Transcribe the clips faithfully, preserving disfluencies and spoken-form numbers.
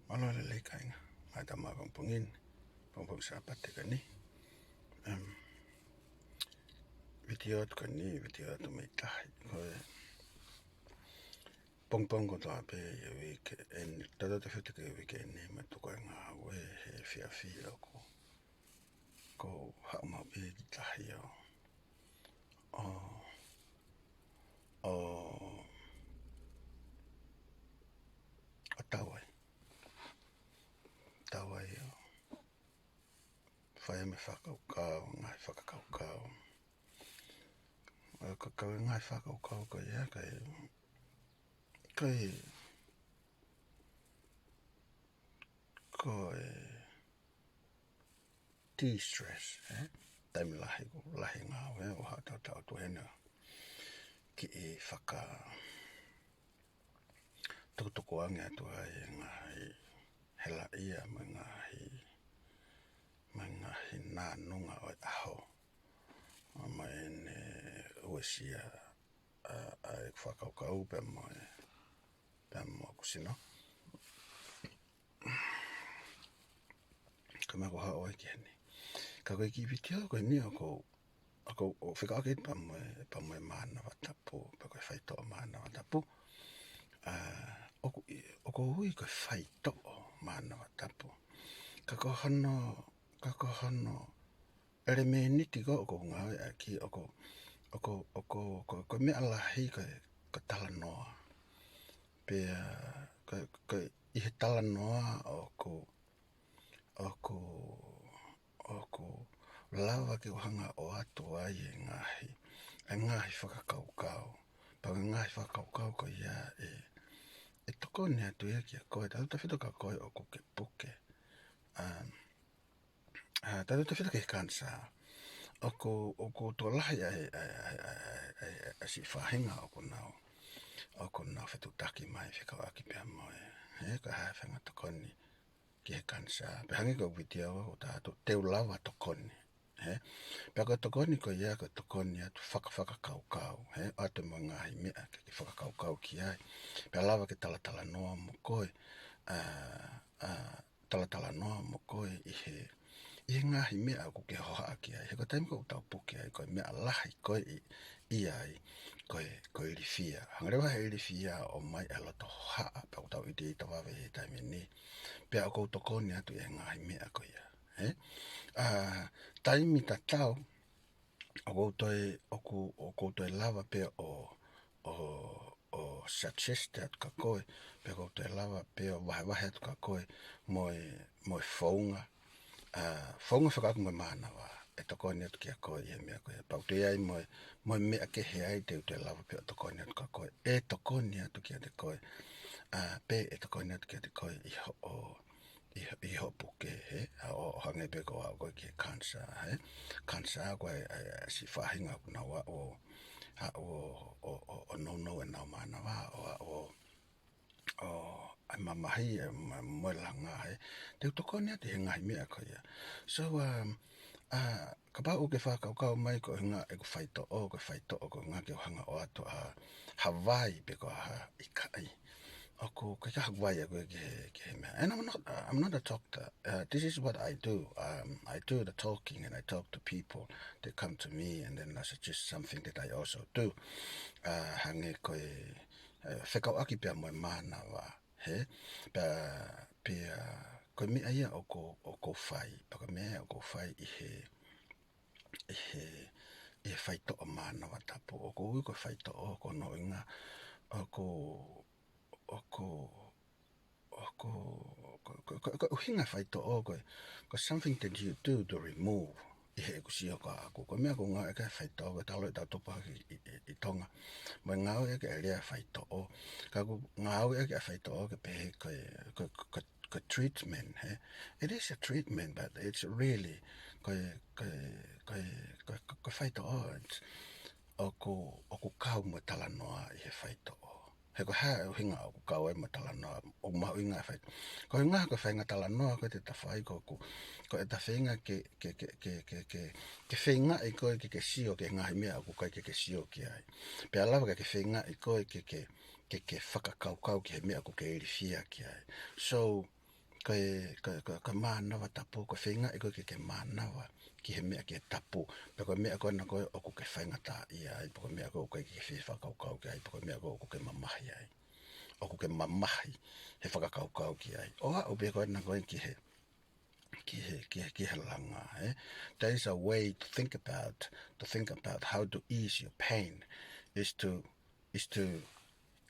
Mālō e lelei kāinga, mai tamai pongipongi ni, pongipongi Sāpate ko eni. Em, vitiō atu ko eni, vitiō atu mei tahi. Ko e pongipongi kotoa pē ʻi he uike eni, tautautefito ki he uike eni, ma tuku e ngāue he efiafi ʻoku, ʻoku ou haʻu maʻu pē ki tahi ʻo, ʻo, ʻo, ʻo tau ai. Tau ai ʻo fai mo e fakakaukau, ngaahi fakakaukau. ʻA ia ko e kau e ngaahi fakakaukau ko ia, ko e, ko e, ko e de-stress, ē? Taimi lahi, ʻoku lahi e ngāue, ʻo haʻu tautau atu heni ʻo kiʻi fakatukutuku ange atu ai e ngaahi helaʻia mo e ngaahi, mo e ngaahi nānunga ʻo e ʻaho. ʻA ia ʻoku ne uesia ʻa, ʻa e fakakaukau pea mo e, pea mo hoku sino. Ka ʻoku ou haʻu ai ki heni. Ka ko e kiʻi vitiō ko eni ʻoku ou, ʻoku ou, ʻoku ou fekauʻaki pea mo e, pea mo e Mānava Tapu, pe ko e faitoʻo Mānava Tapu. ʻA, ʻoku, ʻoku ou ui ko e faitoʻo Mānava Tapu. Ka ko hono, ka ko hono ʻelemēniti ko ē ʻoku ou ngāueʻaki, ʻoku, ʻoku, ʻoku, ko, ko e meʻa lahi ko e, ko e talanoa. Pea, ko, ko ʻi he talanoa ʻoku, ʻoku, ʻoku lava ke u hanga ʻo ʻoatu ai e ngaahi, e ngaahi fakakaukau. Pea ko e ngaahi fakakaukau ko ia ʻe, ʻe tokoni atu ia kiate koe, tautautefito kiate koe ʻoku ke puke. Um, ʻA, tautautefito ki he kanisā. ʻOku, ʻoku tokolahi ʻa e, ʻa e, ʻa e, ʻa e, ʻa e, ʻa e siʻi faʻahinga ʻoku nau, ʻoku nau fetuʻutaki mai fekauʻaki pea mo e, ē, ko e hā e faʻahinga tokoni ki he kanisā. Pea hangē ko e vitiō ʻoku ou tala atu, te u lava tokoni, ē? Pea ko e tokoni ko ia, ko e tokoni atu fakafakakaukau, ē? ʻOatu mo e ngaahi meʻa ke, ke fakakaukau ki ai. Pea lava ke talatalanoa mo koe, ʻa, ʻa, talatalanoa mo koe ʻi he, ʻi he ngaahi meʻa ʻoku ke hohaʻa ki ai. He ko e taimi ko ē ʻoku tau puke ai, ko e meʻa lahi ko ē ʻi, ʻi ai, ko e, ko e ilifia. Hanga leva he ilifia ʻo ʻomai e loto hohaʻa, pea ʻoku tau ʻiteʻita vave he taimi ni. Pea ʻoku ou tokoni atu ʻi he ngaahi meʻa ko ia. Ē? ʻA, taimi tatau, ʻoku ou toe, ʻoku, ʻoku ou toe lava pē ʻo, ʻo, ʻo suggest atu kia koe, pe ʻoku ou toe lava pē ʻo vahevahe atu kia koe, mo e, mo e founga, ʻa, founga fekauʻaki mo e mānava, ʻe tokoni atu kia koe ʻi he meʻa ko ia. Pea ʻoku toe ʻi ai mo e, mo e meʻa kehe ai te u toe lava pē ʻo tokoni atu kia koe, ʻe tokoni atu kiate koe, ʻa, pe ʻe tokoni atu kiate koe ʻi hoʻo, ʻi, ʻi hoʻo puke, ē, ʻa, ʻo, ʻo hangē pē ko ʻeku ʻalu ko ē ki he kanisā, ē, kanisā ko e, ʻa, ʻa, siʻi faʻahinga ʻoku nau ʻalu ʻo, ʻalu ʻo, ʻo, ʻo, ʻo nounou ʻenau mānava, ʻo, ʻalu ʻo, ʻo, ʻa e mamahi, ʻa e ma-, mo e langa, ē, te u tokoni atu he ngaahi meʻa ko ia. So, um, ʻa, kapau ʻoku ke fakakaukau mai ko e ʻuhinga ʻeku faitoʻo, ko e faitoʻo, ko e ʻuhinga ke u hanga ʻo ʻoatu ha, ha vai pe ko ha ʻikai. ʻOku, ko e ʻikai ha vai ʻaʻaku ia ki he, ki he meʻa. And I'm not, I'm not a doctor. Uh, this is what I do. Um, I do the talking and I talk to people. They come to me and then I suggest something that I also do. Uh, hangē ko e, uh, fekauʻaki pea mo e mānava, ē? Pea, pea, ko e meʻa ia ʻoku, ʻoku ou fai. Pea ko e meʻa ia ʻoku ou fai ʻi he, ʻi he, ʻi he faitoʻo Mānava Tapu. ʻOku ou ui ko e faitoʻo, ko hono ʻuhinga, ʻoku, ʻoku, ʻoku, ko, ko, ko, ko e ʻuhinga faitoʻo, ko, ko something that you do to remove. ʻI heʻeku sio ko ʻaʻaku. Ko e meʻa ʻoku ngāueʻaki e faitoʻo, ko e talu ʻetau tupu hake ʻi, ʻi, ʻi Tonga. Mo e ngāueʻaki e lea faitoʻo. Ka ʻoku ngāueʻaki e faitoʻo ke pehē ko e, ko, ko, ko treatment, ē? It is a treatment, but it's really, ko e, ko e, ko e, ko e, ko e, ko e faitoʻo, it's, ʻoku, ʻoku kau mo e talanoa ʻi he faitoʻo. He ko e hā e ʻuhinga ʻoku kau ai mo e talanoa, ʻoku mahuʻinga e fai-, ko e ʻuhinga ko e faʻahinga talanoa ko ē te ta fai ko ʻeku, ko ʻeta feinga ke, ke, ke feingaʻi koe ke, ke sio ki he ngaahi meʻa ʻoku ʻikai ke, ke sio ki ai. Pea lava ke, ke feingaʻi koe ke, ke, ke, ke fakakaukau ki he meʻa ʻoku ke ilifia ki ai. So, ko e, ko e, ko e, ko e mānava tapu, ko e feingaʻi ko ē ke ke mānava ki he meʻa ki he tapu, pe ko e meʻa ko ena ko ē ʻoku ke faingataʻaʻia ai, pe ko e meʻa ko ē ʻoku ʻikai ke ke fie fakakaukau ki ai, pe ko e meʻa ko ē ʻoku ke mamahi ai. ʻOku ke mamahi he fakakaukau ki ai. ʻO aʻu pē ko ena ko ē ki he, ki he, ki he, ki he langa, ē? There is a way to think about, to think about how to ease your pain, is to, is to,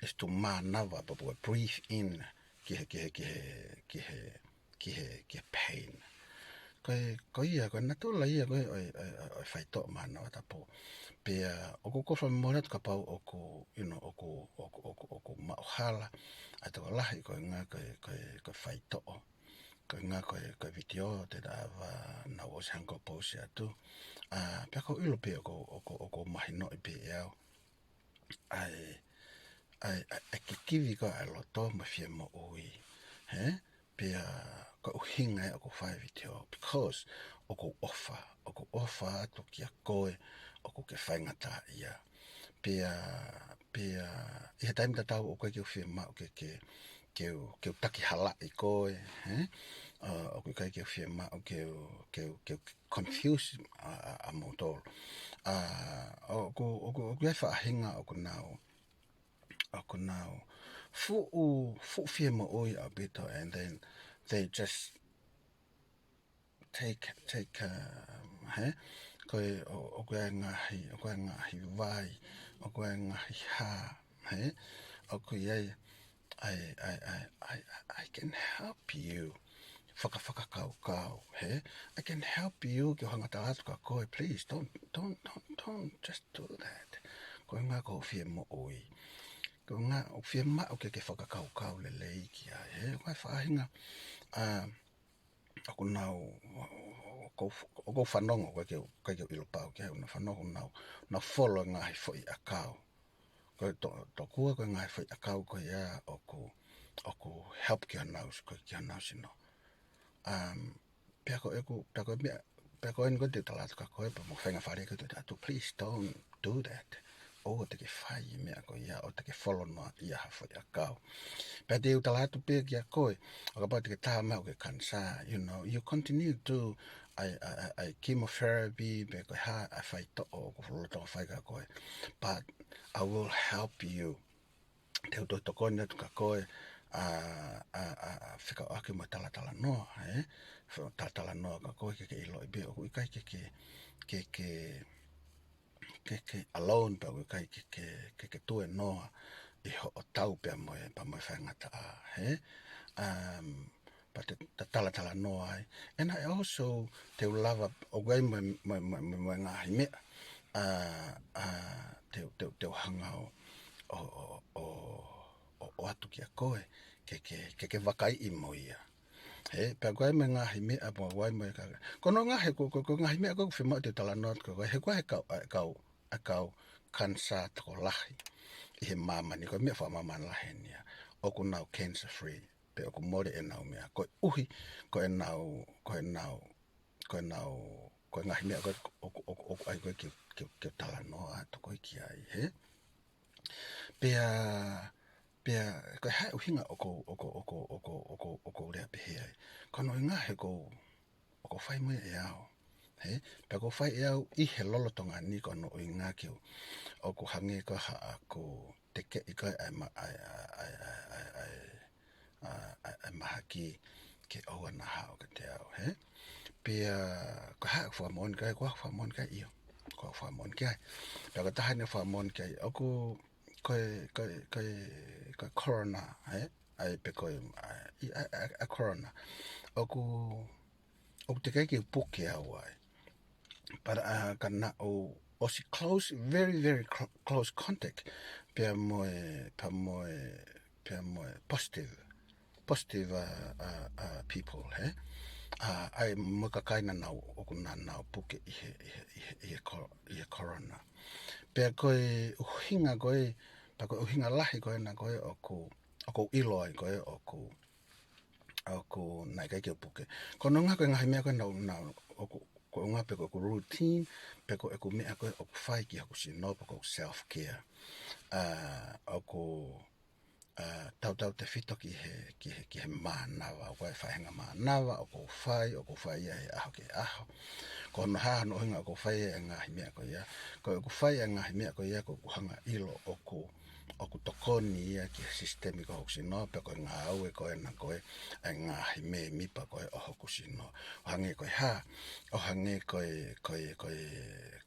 is to mānava, pe ko e breathe in ki he, ki he, ki he, ki he, ki he, ki he pain. Ko e, ko ia, ko e natula ia ko ē ʻo e, ʻo e, ʻo e, ʻo e faitoʻo mānava tapu. Pea ʻoku ou fakamolemole atu kapau ʻoku, you know, ʻoku, ʻoku, ʻoku, ʻoku maʻuhala ʻa e tokolahi ko e ʻuhinga ko e, ko e, ko e faitoʻo. Ko e ʻuhinga ko e, ko e vitiō te tava naʻa ku ʻosi hanga ʻo post atu. ʻA, pea ʻoku ou ʻilo pē ʻoku, ʻoku, ʻoku mahinoʻi pē ʻe au ʻa e, ʻa e, ʻa e, ʻa e kikivi ko ē ʻa e loto mo e fie moʻui. Hē? Pea ko e ʻuhinga ia ʻoku ou fai e vitiō, because ʻoku ou ʻofa, ʻoku ou ʻofa atu kia koe ʻoku ke faingataʻaʻia. Pea, pea, ʻi he taimi tatau ʻoku ʻikai ke u fiemaʻu ke, ke, ke u, ke u takihalaʻi koe, hē? ʻA, ʻoku ʻikai ke u fiemaʻu ke u, ke u, ke u confuse ʻa, ʻa, ʻa moutolu. ʻA, ʻoku, ʻoku, ʻoku ʻi ai e faʻahinga ʻoku nau, ʻoku nau fuʻu, fuʻu fie moʻui ʻaupito, and then they just take, take, um, hē? Ko e, ʻo, ʻoku ʻi ai e ngaahi, ʻoku ʻi ai e ngaahi vai, ʻoku ʻi ai e ngaahi hā, hē? ʻOku ʻi ai, I, I, I, I, I can help you. Faka, fakakaukau, hē? I can help you ke u hanga ʻo tala atu kia koe, please, don't, don't, don't, don't just do that. Ko e ʻuhinga ʻoku ou fie moʻui. Ko e ʻuhinga ʻoku ou fiemaʻu ke ke fakakaukau lelei ki ai, hē? Ko e faʻahinga, ʻa, ʻoku nau, ʻoku ou, ʻoku ou fanongo, ʻoku ʻikai ke, ʻikai ke u ʻilo pau ki ai, ʻoku nau fanongo, ʻoku nau, nau follow e ngaahi foʻi ʻakau. Ko e to-, tokua ko e ngaahi foʻi ʻakau ko ia ʻoku, ʻoku help ki honau, ko e ki honau sino. Um, pea ko ʻeku, pea ko e meʻa, pea ko eni ko ē te u tala atu kia koe, pea mo e faingamālie ko ē te u tala atu, please don't do that. ʻOua te ke fai e meʻa ko ia, ʻoua te ke follow noaʻia ha foʻi ʻakau. Pea te u tala atu pē kia koe, ʻo kapau te ke tā mai ʻoku ke kanisā, you know, you continue to ʻa e, ʻa e, ʻa e, ʻa e chemotherapy, pe ko e hā ʻa e faitoʻo ʻoku lolotonga fai kia koe. But I will help you. Te u toe tokoni atu kia koe, ʻa, ʻa, ʻa, ʻa fekauʻaki mo e talatalanoa, ē? Fe-, talatalanoa kia koe ke ke ʻiloʻi pē ʻoku ʻikai ke ke, ke, ke, ke, ke alone pē, ʻoku ʻikai ke, ke, ke, ke tuēnoa ʻi hoʻo tau pea mo e, pea mo e faingataʻa, ē? Um, pea te ta talatalanoa ai. And I also, te u lava, ʻoku ʻi ai mo e, mo e, mo e, mo e, mo e ngaahi meʻa, ʻa, ʻa, te u, te u, te u hanga ʻo, ʻo, ʻo, ʻo, ʻo, ʻoatu kia koe, ke, ke, ke, ke vakaiʻi mo ia. Hē, pea ʻoku ʻi ai mo e ngaahi meʻa, pea ʻoku ʻi ai mo e ka-, ko hono ʻuhinga he ko, ko, ko e ngaahi meʻa ko ē ʻoku fiemaʻu te u talanoa atu kia koe, he ko e kau, ʻa e kau, ʻa e kau kanisā tokolahi ʻi he māmani, ko e meʻa fakamāmani lahi eni ia, ʻoku nau cancer free, pe ʻoku mole ʻenau meʻa. Koeʻuhi, ko ʻenau, ko ʻenau, ko ʻenau, ko e ngaahi meʻa ko ē ʻoku, ʻoku, ʻoku ʻai ko ē ke, ke, ke talanoa atu ko ē ki ai, hē? Pea, pea, ko e hā e ʻuhinga ʻoku, ʻoku, ʻoku ou lea pehē ai? Ko hono ʻuhinga he ʻoku ou, ʻoku ou fai mo ia ʻe au. Hē? Pea ʻoku ou fai ʻe au ʻi he lolotonga ni ko hono ʻuhinga ke u, ʻoku hangē ko haʻaku tekeʻi ko ē ʻa e ma-, ʻa e, ʻa e, ʻa e, ʻa e, ʻa e, ʻa e, ʻa e, ʻa e, ʻa e mahaki ke ʻoua naʻa haʻu kiate au, hē? Pea, ko e hā ʻeku fakamoʻoni ki ai, ko e hā ʻeku fakamoʻoni ki ai, ʻio. Ko e hā ʻeku fakamoʻoni ki ai. Pea ko e taha eni ʻeku fakamoʻoni ki ai, ʻoku, ko e, ko e, ko e, ko e corona, hē? ʻA ia pe ko e, ʻa, ʻi, ʻa, ʻa, ʻa e corona. ʻOku, ʻoku teʻeki ai ke u puke au ai. But, uh, ka naʻa ku ʻosi close, very, very cl-, close contact pea mo e, pea mo e, pea mo e positive, positive, uh, uh, uh, people, hē? Uh, ʻa ia mo e kakai naʻa nau, ʻoku naʻa nau puke ʻi he, ʻi he, ʻi he, ʻi he co-, ʻi he corona. Pea ko e ʻuhinga ko ē, pea ko e ʻuhinga lahi ko ena ko ē ʻoku, ʻoku ou ʻilo ai ko ē ʻoku, ʻoku naʻe ʻikai ke u puke. Ko hono ʻuhinga ko e ngaahi meʻa ko ē naʻa, naʻa, ʻoku, ko e ʻuhinga pe ko ʻeku routine, pe ko ʻeku meʻa ko ē ʻoku fai ki hoku sino, pe ko ʻeku self-care. ʻA, ʻoku, ʻa, tautautefito ki he, ki he, ki he mānava, ʻoku ʻi ai e faʻahinga mānava ʻoku ou fai, ʻoku ou fai ia he ʻaho ki he ʻaho. Ko hono hā hono ʻuhinga ʻoku ou fai e ngaahi meʻa ko ia? Ko ʻeku fai e ngaahi meʻa ko ia ko ʻeku hanga ʻo ʻilo ʻoku, ʻoku tokoni ia ki he sisitemi ko ē hoku sino, pe ko e ngāue ko ena ko ē ʻa e ngaahi mēmipa ko ē ʻo hoku sino. ʻO hangē ko e hā, ʻo hangē ko e, ko e, ko e,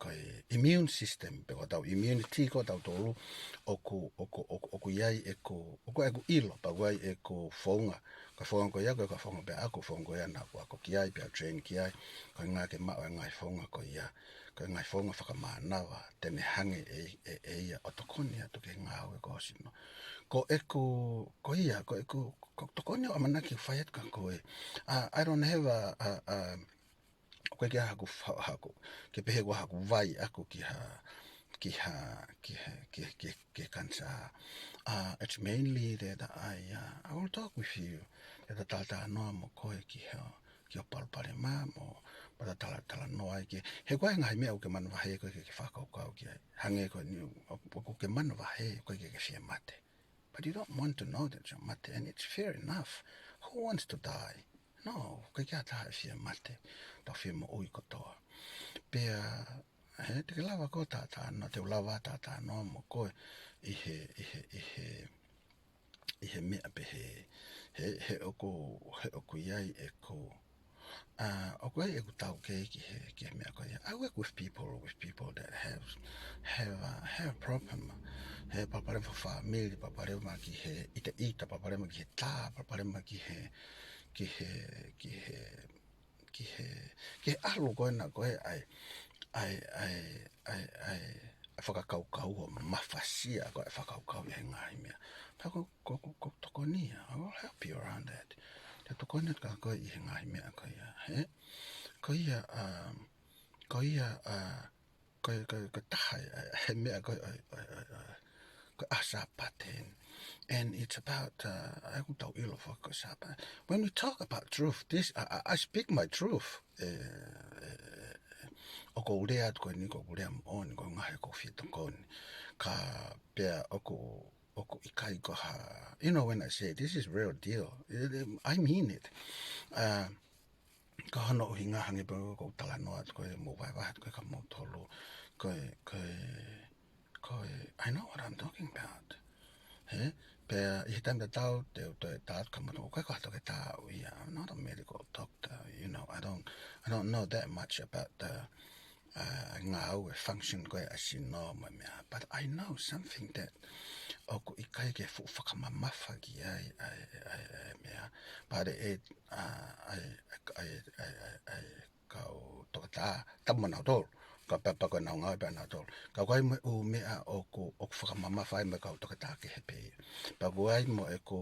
ko e immune system, pe ko ʻetau immunity ko ē ʻatautolu, ʻoku, ʻoku, ʻoku, ʻoku ʻi ai ʻeku, ʻoku ʻi ai ʻeku ʻilo, pea ʻoku ʻi ai ʻeku founga. Ko e founga ko ia, ko e, ko e founga pē ʻaʻaku, founga ko ia naʻa ku ako ki ai, pea train ki ai, ko e ʻuhinga ke maʻu e ngaahi founga ko ia, ko e ngaahi founga fakamānava, te ne hanga ʻe, ʻe, ʻe ia ʻo tokoni atu ki he ngāue ko ē hoʻo sino. Ko ʻeku, ko ia, ko ʻeku, ko e tokoni ʻoku ou ʻamanaki ʻoku fai atu kia koe. Uh, I don't have a, a, a, ʻoku ʻikai ke ʻi ai haku fa-, haku, ke pehē ʻoku ʻi ai haku vai ʻaʻaku ki ha, ki ha, ki ha, ki, ki, ki he kanisā. Uh, it's mainly that I, uh, I will talk with you. Te ta talatalanoa mo koe ki he, ki hoʻo palopalema mo, mo ta talatalanoa ai ki he, he ʻoku ʻi ai e ngaahi meʻa ʻoku ke manavahē koe ke, ke fakakaukau ki ai. Hangē ko eni, ʻo, ʻoku ke manavahē koe ke, ke fie mate. But you don't want to know that you're mate, and it's fair enough. Who wants to die? No, ʻikai ke ʻi ai ha taha ʻe fie mate, tau fie moʻui kotoa. Pea, he, te ke lava koe ʻo talatalanoa, te u lava ʻo talatalanoa mo koe ʻi he, ʻi he, ʻi he, ʻi he meʻa pehē, he, he ʻoku, he ʻoku ʻi ai ʻeku, uh, ʻoku ʻi ai ʻeku taukei ki he, ki he meʻa ko ia. I work with people, with people that have, have, uh, have problem. He palopalema fāmili, palopalema ki he ʻita, ʻita, palopalema ki he tā, palopalema ki he, ki he, ki he, ki he, ki he ʻalu ko ena ko ē ʻa e, ʻa e, ʻa e, ʻa e, ʻa e, ʻa e fakakaukau ʻo mafasia ko ē ʻa e fakakaukau ʻi he ngaahi meʻa. Pea ko, ko, ko, ko tokoni ia, I will help you around that. Te u tokoni atu kia koe ʻi he ngaahi meʻa ko ia, he? Ko ia, um, ko ia, uh, ko e, ko e, ko e taha ia, he meʻa ko e, ʻo e, ʻo e, ʻo e, ʻo e, ko e ʻaho Sāpate. And it's about, uh, ʻa ia ʻoku tau ʻilo foki ko e Sāpate. When we talk about truth, this, I, I, I speak my truth. E, e, e, ʻoku ou lea atu ko eni, ʻoku ou lea moʻoni, ko e ngaahi ʻoku ou fie tokoni. Ka pea ʻoku, ʻoku ʻikai ko ha, you know, when I say, this is real deal. I, I mean it. Uh, Ka hono ʻuhinga hangē pē ko ʻeku talanoa atu ko ē mo vaivai atu ko ē kia moutolu. Ko e, ko e, ko e, I know what I'm talking about. He? Pea ʻi he taimi tatau, te u toe tā atu kia moutolu, ʻoku ʻikai ko ha toketā au ia. I'm not a medical doctor, you know, I don't, I don't know that much about the, uh, ngāue function ko ē ʻa e sino mo e meʻa. But I know something that ʻoku ʻikai ke fuʻu fakamamafa ki ai, ʻa e, ʻa e, ʻa e meʻa. But it, uh, ʻa e, ʻa e, ʻa e, ʻa e, ʻa e kau toketā, tapu mo nautolu. Ka pea, pea ko ʻenau ngāue pē ʻanautolu. Ka ʻoku ʻi ai mo e ʻū meʻa ʻoku, ʻoku fakamamafa ai mo e kau toketā kehe pē. Pea ʻoku ʻi ai mo ʻeku,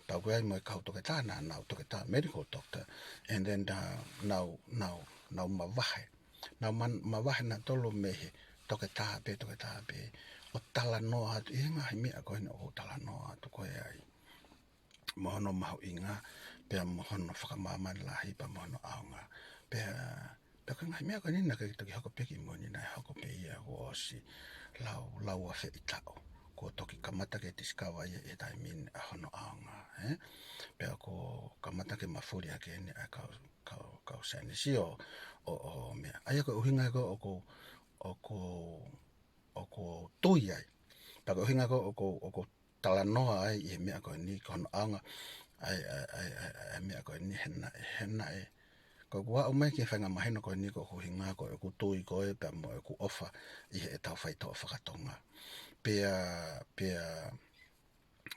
pea ʻoku ʻi ai mo e kau toketā naʻa nau toketā, medical doctor. And then, uh, nau, nau, nau mavahe. Nau ma-, mavahe nautolu mei he toketā pē, toketā pē. ʻO talanoa atu, ʻi he ngaahi meʻa ko eni ʻoku ou talanoa atu ko ē ai. Mo hono mahuʻinga, pea mo hono fakamāmani lahi, pea mo hono ʻaonga. Pea, pea ko e ngaahi meʻa ko eni naʻe ʻikai toki hoko pē ki mui ni, naʻe hoko pē ia kuo ʻosi lau, lau afe ʻi taʻu. Kuo toki kamata ke tisikava ia ʻi he taimi ni ʻa hono ʻaonga, ē? Pea kuo kamata ke mafuli hake eni ʻa e kau, kau, kau saienisi ʻo, ʻo, ʻo meʻa. ʻA ia ko e ʻuhinga ko ē ʻoku, ʻoku, ʻoku tui ai. Pea ko e ʻuhinga ko ē ʻoku, ʻoku talanoa ai ʻi he meʻa ko eni, ko hono ʻaonga ʻa e, ʻa e, ʻa e, ʻa e, ʻa e meʻa ko eni he naʻe, he naʻe. Ko ʻeku aʻu mai ki he faingamāhina ko eni ko ʻeku ʻuhinga ko ʻeku tui ko ē pea mo ʻeku ʻofa ʻi heʻetau faitoʻo fakatonga. Pea, pea,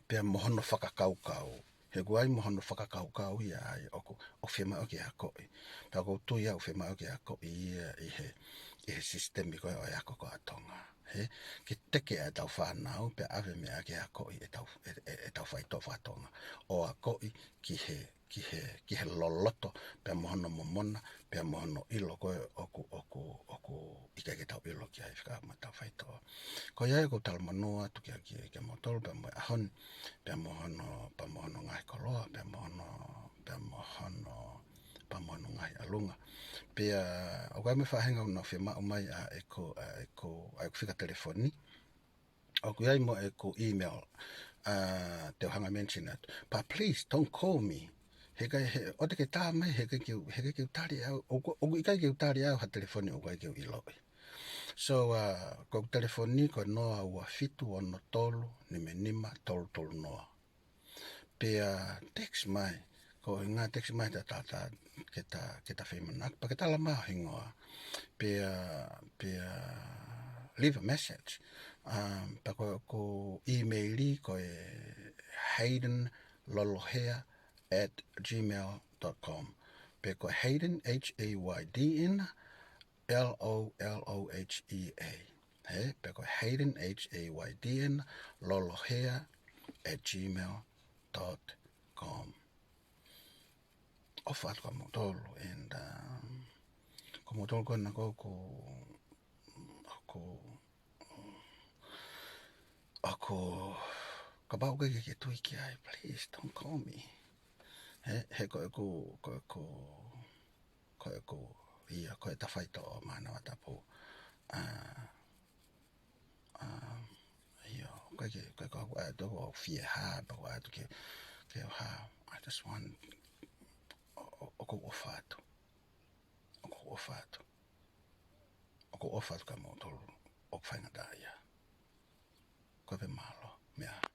pea mo hono fakakaukau. He ʻoku ʻi ai mo hono fakakaukau ia ai ʻoku, ʻoku fiemaʻu ke akoʻi. Pea ʻoku ou tui au ʻoku fiemaʻu ke akoʻi ia ʻi he, ʻi he sisitemi ko ē ʻo e ako ko ē ʻa Tonga. He, ke teke ʻa ʻetau fānau, pea ʻave meʻa ke akoʻi ʻetau, ʻe, ʻe, ʻetau faitoʻo fakatonga. ʻO akoʻi ki he, ki he, ki he loloto, pea mo hono momona, pea mo hono ʻilo ko ē ʻoku, ʻoku, ʻoku ʻikai ke tau ʻilo ki ai fekauʻaki mo ʻetau faitoʻo. Ko ia ai ʻoku ou talamonū atu kia, kia, kia moutolu, pea mo e ʻaho ni, pea mo hono, pea mo hono ngaahi koloa, pea mo hono, pea mo hono, pea mo hono ngaahi ʻalunga. Pea, ʻoku ʻi ai mo e faʻahinga ʻoku nau fiemaʻu mai ʻa ʻeku, ʻa ʻeku, ʻa ʻeku fika telefoni. ʻOku ʻi ai mo ʻeku email. ʻa, te u hanga mention atu. But please, don't call me. He ʻikai, he, ʻoua te ke tā mai, he ʻikai ke u, he ʻikai ke u tali ʻe au, ʻoku, ʻoku ʻikai ke u tali ʻe au ha telefoni ʻoku ʻikai ke u ʻiloʻi. So, ʻa, ko e telefoni ko e noa ua fitu ono tolu nima nima tolu tolu noa. Pea text mai, ko e ngaahi text mai ta, ta, ta, ke ta, ke ta feimanaki, pea ke tala mai ho hingoa. Pea, pea leave a message. Um, pea ko, ko e email ko e Hayden Lolohea at gmail dot com. Pea ko Hayden, H A Y D N, L O L O H E A. He, pea ko Hayden, H A Y D N, Lolohea at gmail dot com. ʻOfa atu kia moutolu, and, um, ko moutolu ko ena ko, ko, ko, ko, kapau ʻoku ke, ke tui ki ai, please, don't call me. He, he ko ʻeku, ko ʻeku, ko ʻeku, ia, ko e tafaitoʻo Manavatapu. ʻA, ʻa, ia, ko e ke, ko e ko ʻeku ʻai atu ʻoku ou fie hā, pe ʻoku ou ʻai atu ke, ke hā. I just want, ʻo, ʻo, ʻoku ou ʻofa atu. ʻOku ou ʻofa atu. ʻOku ou ʻofa atu kia moutolu ʻoku faingataʻaʻia. Ko e pē, mālō. Meʻa.